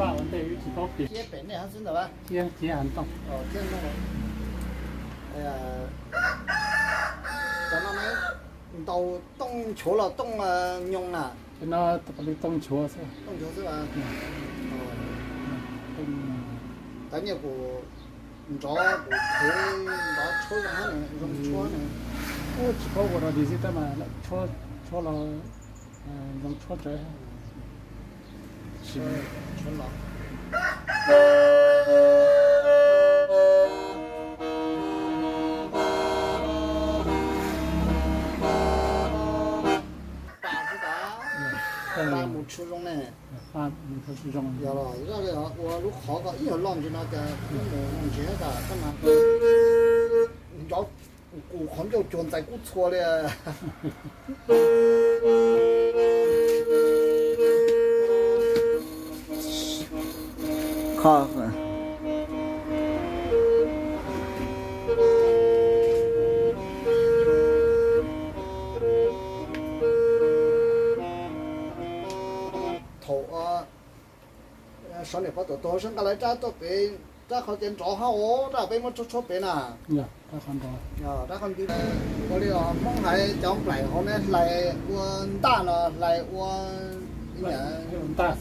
Paj ua ntej wb tsis paub tias. Cia pem nej hov xwb ntag. Cia, cia ntoo. Cia ntoo. Cov no ntaus tooj nchuav los tooj nyoos na? Cov no li tooj nchuav xwb. Tooj nchuav xwb. Tab nyiaj kuv nrov kuv thev nrov tshuab zoo hab, zoo tshuab na. Tsis paub ua rau li xwb tab mas lawm tshuab los zoo tshuab tsawv. Mus tshua zoo ne. Yog los zaj ua lub qhov ko ib yam loj ntsis no ces mus ntsis tas tab mas nrov kuv qhov ncauj cuag ntxais kub txhua li. Kho. Thaum sawv niam pov tuam tuag sawv nqa lawv rab tuaj pem, rab qhov ces nrov hab os, rab peb muab tshuab tshuab pem na. Rab qhov nti ua li Hmoob hais cov nplaim hauv ne hlais ua ntaj los hlais ua, ua ntaj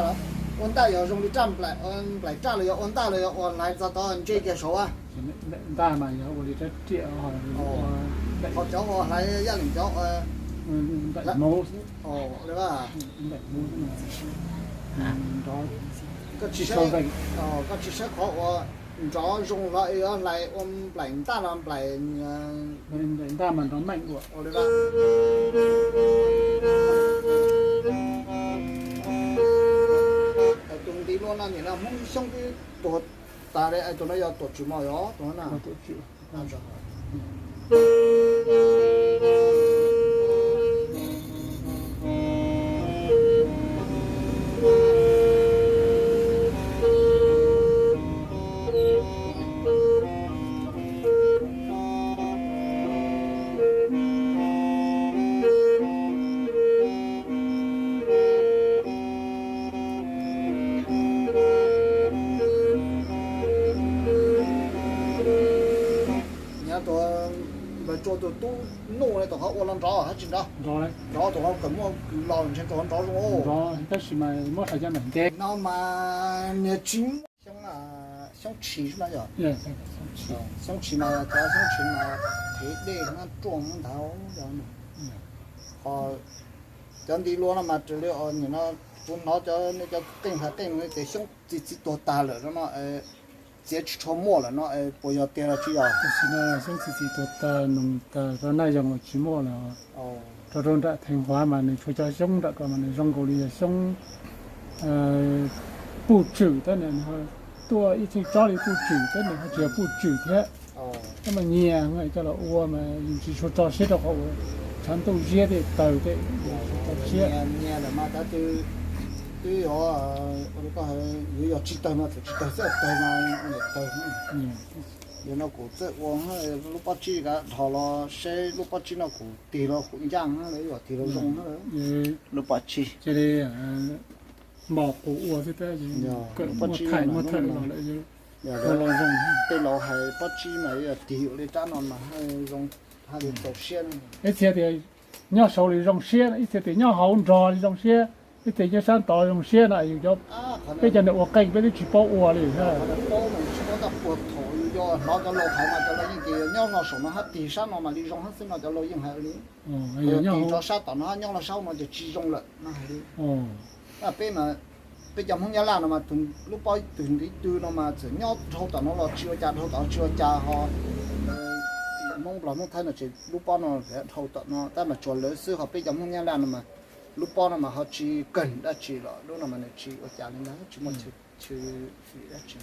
los, ua ntaj yog zoo li raj nplaim, nplaim raj los yog ua ntaj los yog ua hlais txog tod ntse kiag saud a. Ntaj mas yog ua li rab riam, ho cov ua hlais yaj leem cov koj tsis saib qhov ua nrov zoo los yuav hlais ua nplaim ntaj los nplaim, ntaj mas nrov meej ua li. Tus ntiv lua no nim no Hmoob Xyoob twb tuag tas li, tus no yog Tuam Tswm Mos yog tus no na. Nyob tus npawg Tsua tus tub Nuj ne, tus qhov ua los nrov hab tsis nrov? Nrov, tus qhov kawm muaj kws los ntshe tus qhov nrov zoo. Nrov tab sis mas muab xav cov nram ntej no mas niag tsis muaj xyoob, xyoob tshis no yog. Xyoob tshis mas cov xyoob tshis mas thev dej hab ruaj ntag. Ho cov ntiv lua no mas raws li nim no kuv hnov cov, nej cov qeej hais qeej no tias xyoob txi txiv tuag tag lawm no no, txiav tsis tshua muaj lawm no, puas yog tiag los tsis yog? Tam sim no xyoob txi txiv tuag tag, noog tag, rau naj yoog los tsis muaj lawm. Rau rau nram Theej Huav mas nws tshuav cov xyoob nram ko mas nws zoo nkaus li yog xyoob puj tswm tab nws tuaj ib txheej tsob li puj tswm tab nws ho tsis yog puj tswm thiab. Tab mas nyias coj los ua mas yus tsis tshua tso siab rau qhov uas tshav ntuj ziab tej tawg tej, tsis tshua tso siab. Nyias lawm mas tab twb, twb yog, yuav yog tsis tawg mas txawm tsis tawg xwb, tawg mas tawg. Yog no kuv txawj ua lub pob tsib kav dhos los seb lub pob tsib no kuv tig los kuv ncaj na, tig los zoo na. Lub pob tsib cia li mos qus ua xwb tab, muaj thaim muaj thawm los lawm, los zoo. Tej laus hais pob tsib mas yog tig li rab no mas zoo, hais li txaus siab. Ib txhia tias nyob saud li zoo siab, ib txhia tias nyob hauv nrog li zoo siab, ib txhia nyob sab tod zoo siab no. Yus cov, peb cov niag ua qeej peb twb tsis paub ua li. Paub mas tsis paub tab puas thaum yus hnov cov laus hais mas cov laus yeej tias nyob hlo saum no hab tig sab no mas li zoo hab xwb no, cov laus yeej hais li. Yog tig rov sab tom no nyob hlo sab no ces tsis zoo lawm no hais li. Peb mas, peb cov Hmoob Nyab Laj no mas lub pob twg ntiv twg no mas txawm nyob dhau tom no los tsis ua cas, dhau tom tsis ua cas, ho Hmoob Los Hmoob Thaib no ces lub pob no dhau tom no tab mas tsuas lawv xwb, ho peb cov Hmoob Nyab Laj no mas lub pob no mas ho tsis kawg dab tsi los lub no mas nws tsis ua cas li ntag, tsis muaj chaw dab tsi.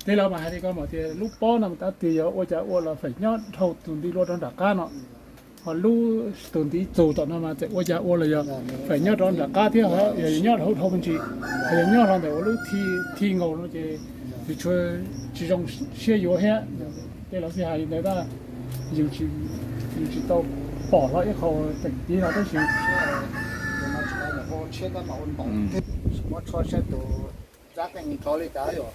Tej laus mas hais li ko mas tias lub pob no mas tab tis yog ua cas ua los feem nyob dhau tus nti lua rau nram qab no, ho lub tus nti txug tom no mas txawm ua cas ua los yog feem nyob rau nram qab thiab, yog nyob dhau dhau me ntsis, yog nyob rau ntawm ua lub thi nkaus no ces tsis tshua, tsis zoo siab yuav thiab. Tej laus thiaj hais li ntawd tab yus tsis tau pom hlo ib qho teem tiv no tab sis muab tshuaj saib tus zab qeej rov li cas yom.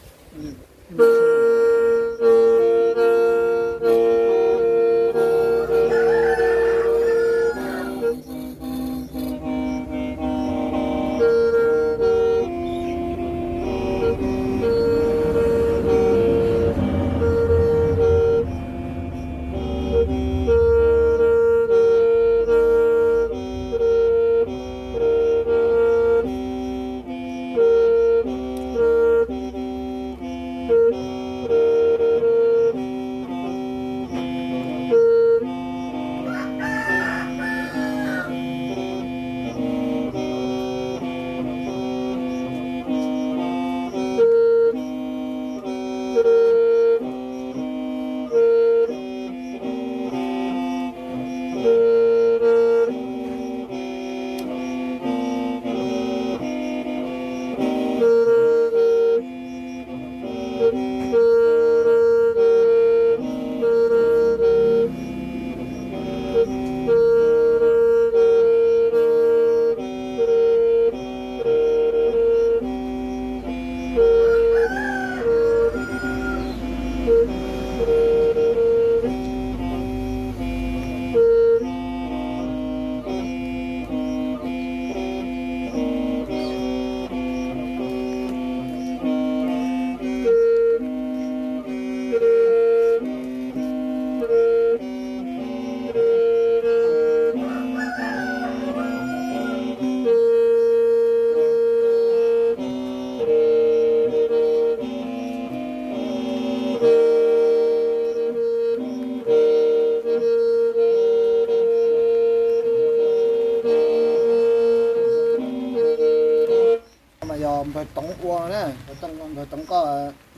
Mas yog npawg Toov ua na, npawg Toov koj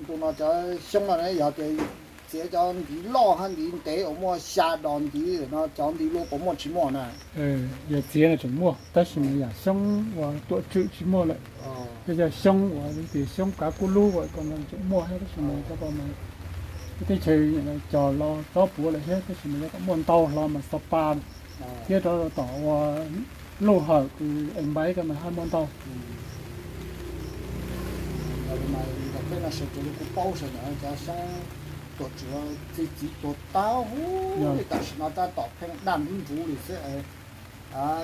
ntu no cov xyoob no yog tias txiav cov ntiv loj hab ntiv ntev uas muaj xya dos ntiv no cov ntiv luaj puas muaj tsis muaj na? Yog txiav no tseem muaj tab sis mas yam xyoob uas tuam tswm tsis muaj lawm. Yog cov xyoob uas tias xyoob kav kub lub uas ko no tseem muaj thiab tab sis mas cov ko mas teb chaws cog los txob puav lawm thiab tab sis mas yog kom muaj ntau hlo mas xo pa thiab rov tom ua luj hawm kws es npaiv ko mas haj muaj ntau. Kuv paub sawv daws cov xyoob tuam tswm txi txiv tuag tag huv li tam sim no tab tom pheej daj nruv nruv li xwb.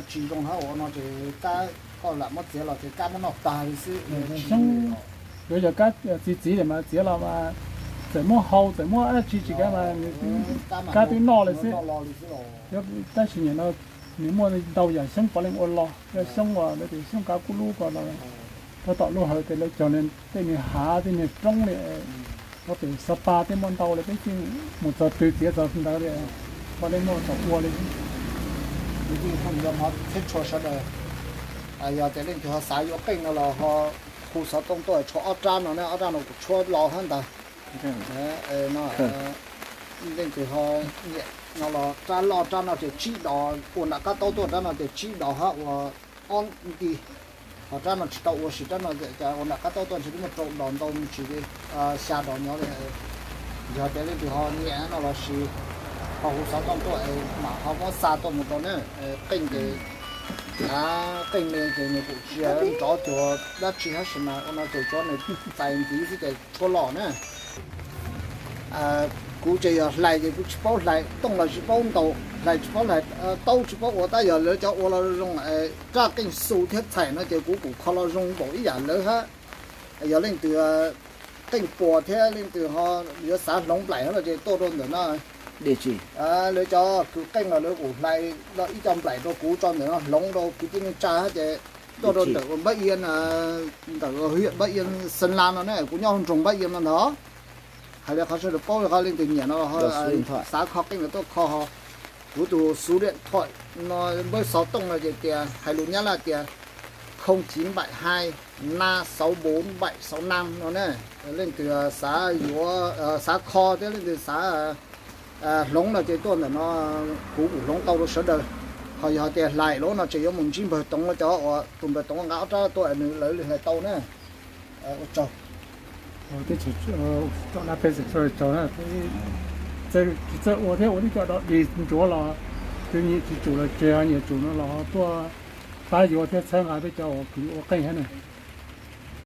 Tsis zoo hab ua no ces kab koj lam muab txiav los ces kab muab noj tag li xwb. Yuav yog kab txi txiv mas txiav los mas txawm muab hau txawm muab dab tsi tsis kav mas kab twb noj li xwb. Tab sis nim no nws muaj ntau yam xyoob puav leej ua los, yog xyoob uas lawv tias xyoob kav kub lub ko los rau tom luj hawm tes lawv cog tej niag hav tej niag roob li rau pem Xab Pas tej muaj ntau li, peb yeej mus txog twg txiav txog ntawd li, puav leej muaj tau ua li. Kuv yeej haj yov mov thiab tshua sawv daws, yog tias leej twg ho xav yuav qeej no los ho hu xov tooj tuaj tshuab ob rab no ne, ob rab no kuv tshuab los hab ntag. Leej twg ho nyiam no los rab loj rab no ces tsib dos, ua nram qab taub tuaj rab no ces tsib dos hab ua ob nti. Ho rab no tsis tau ua sis rab no ua nram qab taub tuaj ntshe twb muaj rau dos ntau me ntsis li, xya dos nyob li. Yog tias leej twg ho nyiam no los sis ho hu xov tooj tuaj es mam ho muab xa tuaj mus rau ne. Qeej ces, qeej me ces nws kuj tsis nrov cuag dab tsi hab sis mas ua no ces tsuav nws txais ntiv xwb ces tshuab los na. Kuv ces yog hlais ces kuv tsis paub hlais, tooj los tsis paub ntaus, hlais tsis paub hlais, taub tsis paub ua, tab yog lawv cov ua los zoo, rab qeej xu thiab txhais no ces kuv kuj kho los zoo npaum ib yam lawv hab. Yog leej twg qeej puas thiab leej twg ho yuav xav hloov nplaim hab los ces tuaj rau ntawm no. Lawv cov kws qeej los lawv kuj hlais los ib co nplaim rau kuv tso ntawm no hloov rau kwv tij neej tsa hab ces tuaj rau ntawm npab ia, ntawm hwm npab ia Xeev Las no ne, kuv nyob nroog npab ia no ntag. Hais li qhov sawv daws paub li qhov leej twg nyiam no, xav kho qeej los tuaj kho. Kuv tus xuv diam thoim no npawb xov tooj no ces tias hais lus Nyab Laj tias không chín bảy hai năm sáu bốn bảy sáu năm no ne. Leej twg xav yuav, xav kho thiab leej twg xav hloov no ces tuaj ntawm no, kuv kuj hloov tau rau sawv daws. Ho yog tias hlais lawm no ces yuav mus ntsib npawg Toov cov uas tus npawg Toov nqa ob rab tuaj nws lawv li hlais tau na. Ua tsaug. Teb chaws tso dab peb xeem txawj tsaug na, tsis txawj ua thiab ua tib co dog dig ntsuav los twb nyiam tsis tsum los tseg, nyiam tsum no los tuaj pab yuav thiab txhawb nqa peb cov uas kwv ua qeej thiab na.